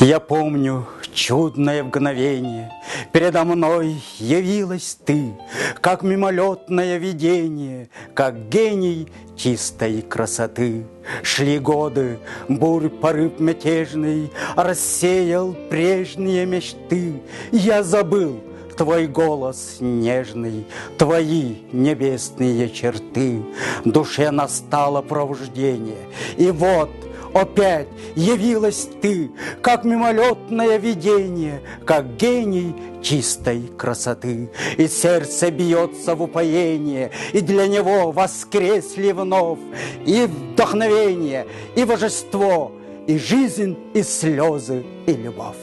Я помню чудное мгновение, Передо мной явилась ты, Как мимолетное видение, Как гений чистой красоты. Шли годы, бурь порыв мятежный Рассеял прежние мечты. Я забыл твой голос нежный, Твои небесные черты. Душе настало пробуждение, И вот опять явилась ты, Как мимолетное видение, Как гений чистой красоты. И сердце бьется в упоение, И для него воскресли вновь И вдохновение, и божество, И жизнь, и слезы, и любовь.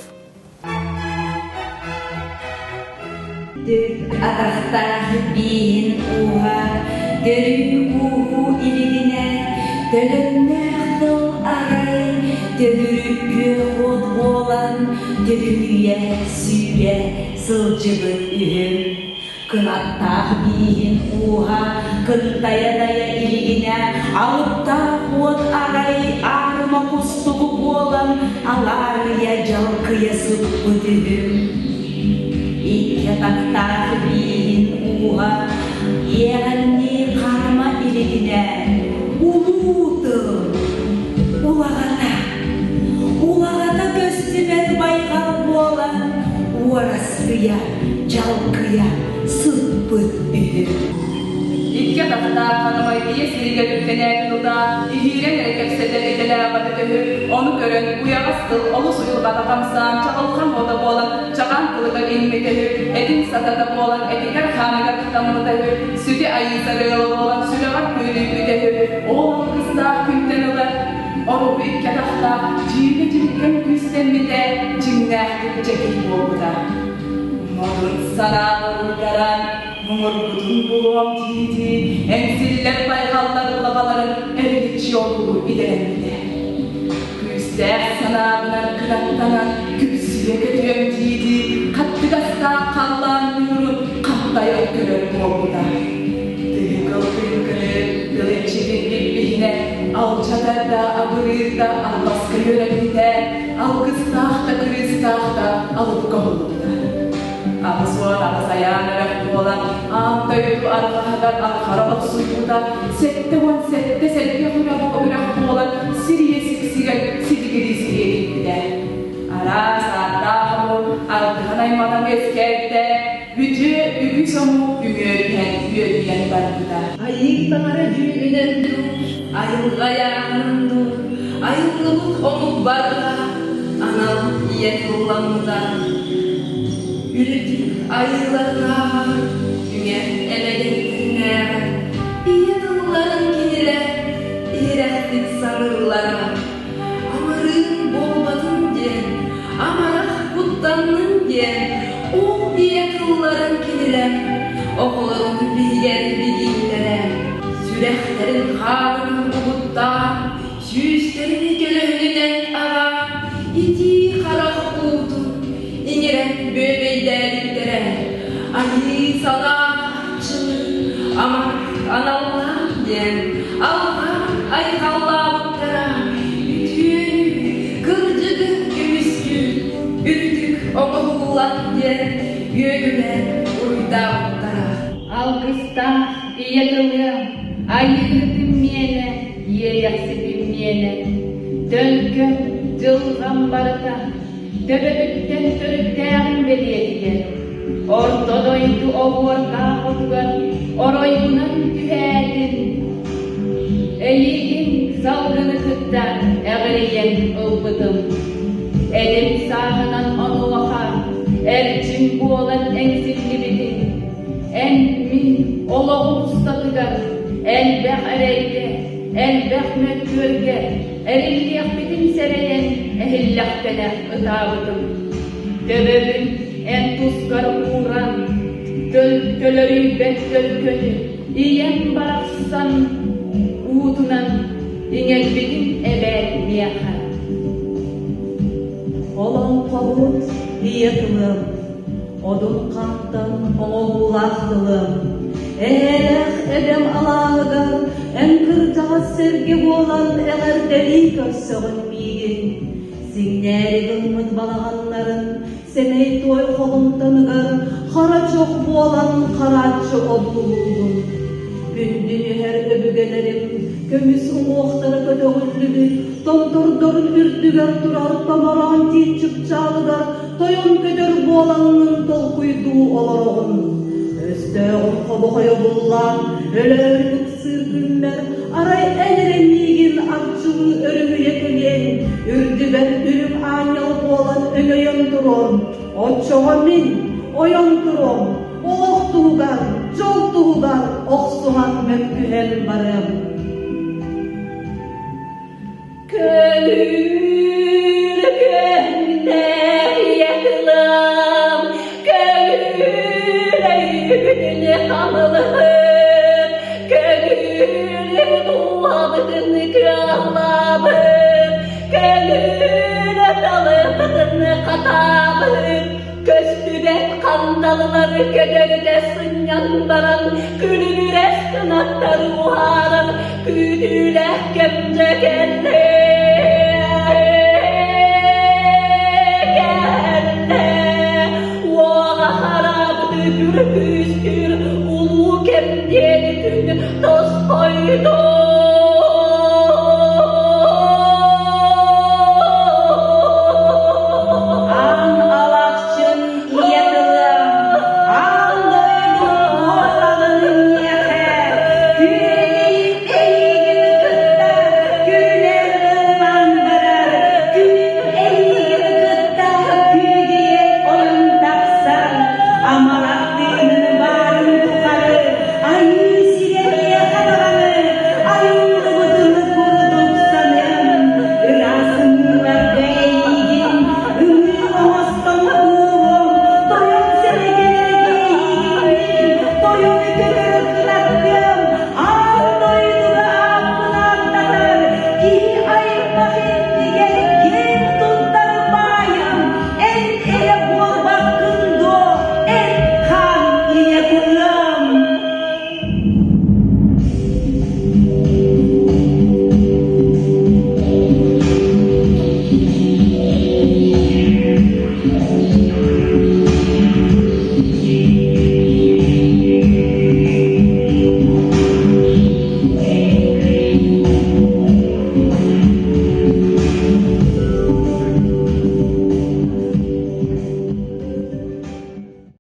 Түк атахтаах бииһин ууһа, төрүү-ууһуу илигинэ, төлөннөөх тыл арай, төгүрүк күөх уот буолан, төкүнүйэ сүүрэ сылдьыбыт үһү. Кынаттаах бииһин ууһа, кынтайа-дайа илигинэ, алыптаах уот арай аарыма кустугу буолан, алаарыйа дьалкыйа сыппыт үһү. Икки атахтаах бииһин ууһа, иэҕэннии хаама илигинэ, улуу тыл улаҕата, улаҕата көстүбэт байҕал буолан, уораскыйа дьалкыйа сыппыт үһү. Икки атахтаах ханамай ийэ сиригэр үктэнээтин утаа, иһиирэн эрэ кэпсэтэр идэлээх өтөһү, ону көрөн, уйаҕас тыл олус уйулҕата хамсаан, чаҕылхан уота буолан, чаҕаан тылыгар иҥмитэ үһү, этин сатата буолан, этигэр-хааныгар хатаммыта үһү, сүтү айыы сарыала буолан, сүрэҕэр күөлүйбүтэ үһү, ол алгыстаах күнтэн ыла оруобу икки атахтаах дьиибэ дьириккэн күүстэммитэ, дьиҥнээхтик дьэкир буолбута. Модун санааларыгар муҥурбутун булуом дии-дии, эҥсиллэр байҕаллар улаҕаларын эриличчи олугу идэлэммитэ. Күүстээх санаабынан кынаттанан күпсүйэ көтүөм дии-дии, хаттыгастаах халлаан ньуурун хантайан көрөр буолбута. Тыһыкыл тыҥкыны тылыччытын илбиһинэ алдьатар да абырыыр да албаска үөрэммитэ, алгыстаах да кырыыстаах да алыпка уһуллубута. 88 айаан үрэх буолан, аан дойду арҕаһыгар арҕара охсуйбута, 77 сэргэх үрэх үрэх буолан, сир ийэ сиксигэр силигирии сириэдийбитэ. Араас ааттаах омук ардыһан айманан үөскээбитэ, үтүө үгүс омук үҥүөрүһэн үөдүйэн барбыта. Айыы таҥара дьүүлүнэн дуу, айылҕа айааһынын дуу, айыллыбыт омук барыта анал ийэ тылламмыта. Үрдүк айыыларынааҕар үҥэ эмэгэттэринээҕэр ийэ тылларын кинилэр иһирэхтик саныыллара. Амырыын буолбатын диэн, амарах куттаннын диэн, ол ийэ тылларын кинилэр оҕолорун биһигэр билиилэрэ, сүрэхтэрин хаанын угуттаан, сүүстэрин көлөһүнүнэн аҕаан, итии харах уутун иҥэрэн бүөбэйдээбиттэрэ, айыы санаа арчыны амарах аналлаах диэн алҕаан айхаллаабыттара, үтүөнү, кырдьыгы көмүскүүр үрдүк оҥоһуллан диэн үөгүлээн уруйдаабыттара. Алгыстаах ийэ тылыам, айыыһытым миэнэ, иэйэхситим миэнэ, төлкөм, дьылҕам барыта, төбөбүттэн төрүттээҕим бэлиэтигэр, Орто дойду оһуордаах отугар оройунан түһээтин, эйигин салгыны кытта эҕирийэн ылбытым. Эдэр сааһынан онуоха эрчим буолан эҥсиллибитиҥ. Эн мин олоҕум устатыгар элбэх эрэйгэ, элбэх мөккүөргэ эриллиэхпитин сэрэйэн эһиллэхпинэ ытаабытым. Төбөбүн эн тускар ууран, төлөрүйбэт төлкөнү ийэм барахсан уутунан иҥэрбитин эбээт миэхэ. Олоҥхобут ийэ тылым, одун хантан оҥоһуулаах тылым, эһээлээх эбэм алааһыгар эн кырдьаҕас сэргэ буолан эҕэрдэлии көрсөҕүн миигин. Сиҥнээри гыммыт балаҕаннарын сэмэй туой холумтаныгар хара чох буолан харааччы одуулуубун. Күндү түһэр өбүгэлэрим көмүс уҥуохтара көтөҕүллүбүт томтордорун үрдүгэр турар томороон тиит чыпчаалыгар тойон көтөр буолаҥҥын толкуйдуу олороҕун. Өстөөҕүм хобохойо буллаан, өлөөрү ыксыыр күммэр, арай эн эрэ миигин арчылыы өрүһүйэ кэлиэҥ, үрдүбэр үрүҥ аанньал буолан өҥөйөн туруом, оччоҕо мин ойон туруом, олох туһугар, дьол туһугар охсуһан мөккүһэн барыам. Көҥүл көҥнэйэ тылым, көҥүл өйбүтүн хамылыһыт, көҥүл дууһабытын кыаллабыт, көҥүл талыпытын хатаабыт, Көстүбэт хандалылары көтөрүтэ сынньан баран, күлүмүрэс кынаттары уһаарар күүтүүлээх кэмчэ кэллэ. Кэллэ. Уоҕа хараабыты күр күүстүүр улуу кэм диэни күн тосхойдо.